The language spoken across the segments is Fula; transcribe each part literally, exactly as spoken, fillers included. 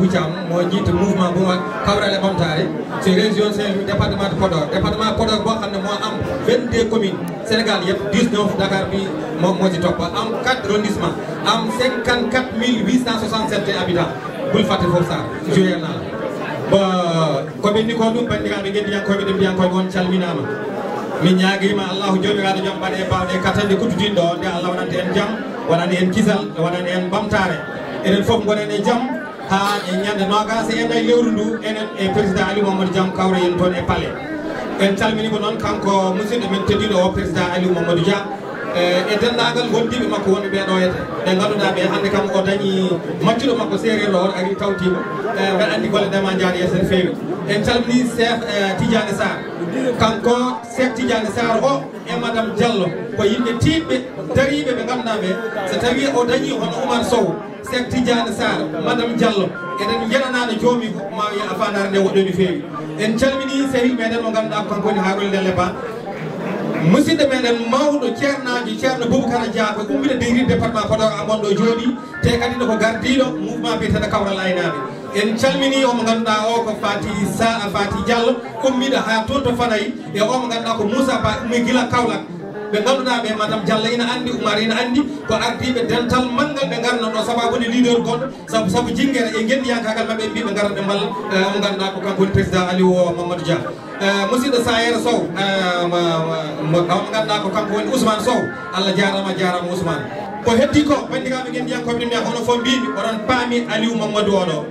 Thiam moo jiite mouvement bu mag Kawral e Ɓamtaare ci région Saint-Louis, département de Podor. Département Podor boo xam ne moo am vingt-deux communes Sénégal yëpp, dix-neuf Dakar bi moo moo ci topp, am quatre arrondissements, am cinquante-quatre mille huit cent soixante-sept habitants. Bul fàtte foofu, Sarr, joué naa la. Ba ko ɓenni ko ɗum, banndiraaɓe ngenndiyankooɓe, ɗemɗiyankooɓe, on calminaama. Min ñaagiima Allahu Joomiraaɗo jam baɗe baawɗe kattanɗe kuddidinɗo o, nde Allah waɗanta en jam, waɗana en kisal, waɗana en ɓamtaare. Enen fof ngonen e jam. Haa e ñande noogaas e nayi lewru ndu, enen e président Aliou Mamadou Dia kawroyen toon e palais. En calminii mo noon, kanko musidɗo men tedduɗo o, président Aliou Mamadou Dia, e, e denndaangal wondiiɓe makko wonɓe ɓee ɗo, ete ɓe ngannduɗaa ɓe hannde kam o dañi maccuɗo makko séeréer o, o ari tawtiima. E, mbeɗa anndi golle ɗe ma njaar yeeso no feewi. En calminii Cheikh, e, Tidiane Sarr, kanko Cheikh Tidiane Sarr o e Madame Diallo ko yimɓe tiiɗɓe, dariiɓe, ɓe ngannduɗaa ɓe, so tawii o dañii hono Oumar Sow, Cheikh Tidiane Sarr, Madame Diallo, eɗen njananaano joomi ko ma wiya a faandaare nde woɗɗo no feewi. En calminii sehil meɗen mo ngannduɗaa ko kanko woni Harouna Delle Ba, musidɗo meɗen mawɗo ceernaajo, Ceerno Boubacara Dia, ko ummiɗo Degri, département Podor, amon ɗo jooɗi, te kadi ne ko gardiiɗo mouvement biyeteeɗo Kawral Aynaaɓe. En calminii o mo ngannduɗaa o ko Fati Sa, Fati Diallo, ummiɗo haa toon to Fanay, e o mo ngannduɗaa ko Moussa Ba, ummi gila Kaolack. Ɓe ngannduɗaa ɓe, Madame Diallo ina anndi, Oumar ina anndi, ko ardiiɓe dental manngal ɓe ngarno ɗo, sababu ne leader goɗɗo, sabu, sabu jinngere e ngenndiyankaagal maɓɓe, mbi ɓe ngarat ɓe mballa, eh, mo ngannduɗaa ko kanko woni président Aliou Mamadou Dia. Eh, musidɗo Sayere Sow, eh, mo, mo, mo, mo ngannduɗaa ko kanko woni Ousmane Sow. Allah jaaraama, jaaraama Ousmane. Ko heddi ko, banndiraaɓe ngenndiyankooɓe, ɗum ne hono fof mbiimi, oɗon paami Aliou Mamadou oɗo.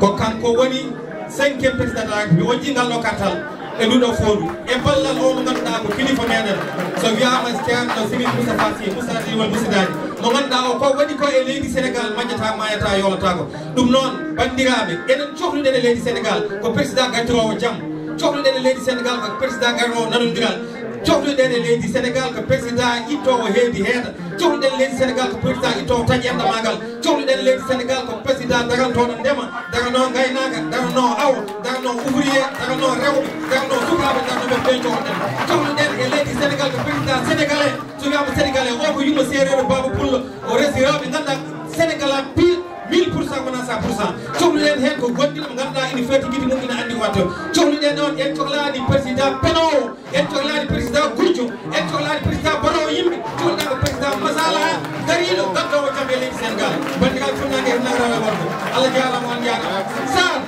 Ko kanko woni cinquième président de la République. O jiyi ngal ɗo kartal e nduɗo foondu. E ballal o mo ngannduɗaa ko kilifa meɗen. So wiyaama Ceerno Sirif Moustapha Sy, Moustapha Sy wal Moussidani. Mo ngannduɗaa o ko waɗi ko e leydi Sénégal, majjata, mayata, yolataako. Ɗum noon, banndiraaɓe, enen cohluɗen e leydi Sénégal ko président gacciroowo jam. Cohluɗen e leydi Sénégal ko président gaynoowo nanondiral. Cohluɗen e leydi Sénégal ko président ittoowo heedi heeda. Cohluɗen e leydi Sénégal ko président ittoowo taƴi enɗamaagal. Cohluɗen e leydi Sénégal ko président darantooɗo ndema, daranoo ngaynaaka, daranoo awo, daranoo ouvrier, daranoo rewɓe, daranoo sukaaɓe, daranoo ɓe, ɓen cohluɗen. Cohluɗen e leydi Sénégal ko président sénégalais. So wiyaama sénégalais, o ko yumma séeréer, baaba pullo, o resi rewɓe, nganndaa Sénégal a pire, mille pour cent wonaa cent pour cent. Cohluɗen heen ko gonɗinɓe ngannduɗaa ina feeti gite mum, ina anndi ko watta. Cohluɗen noon, en cohlaani président penoowo, en cohlaani président gujjo, en cohlaani président borowo yimɓe, cohluɗen ko président masalaha, dariiɗo, gaddoowo jam e leydi Sénégal. Banndiraaɓe fuɗnaange e fuɗnaange rewɓe e worɓe, Allah jaaraama, on njaaraama. Sarr,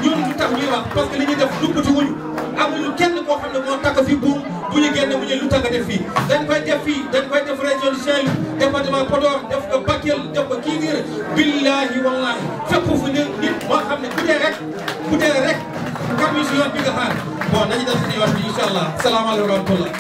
ñun lu tax ñuy wax, parce que li ñuy def lubbatuwuñu. Amuñu kenn koo xam ne moo takk fi buum bu ñu génne mu ne lu tax nga def fii. Dañ koy def fii, dañ koy def région de Saint-Louis, département Podor, def ko Bakel, def ko Kidira. Billahi wallahi, fépp fu nit, nit moo xam ne bu dee rek, bu dee rek, quatre mille si yoon bi nga xaar. Bon, nañu def si yoon bi, incha Allah. Salaamaaleykum wa rahmatullah.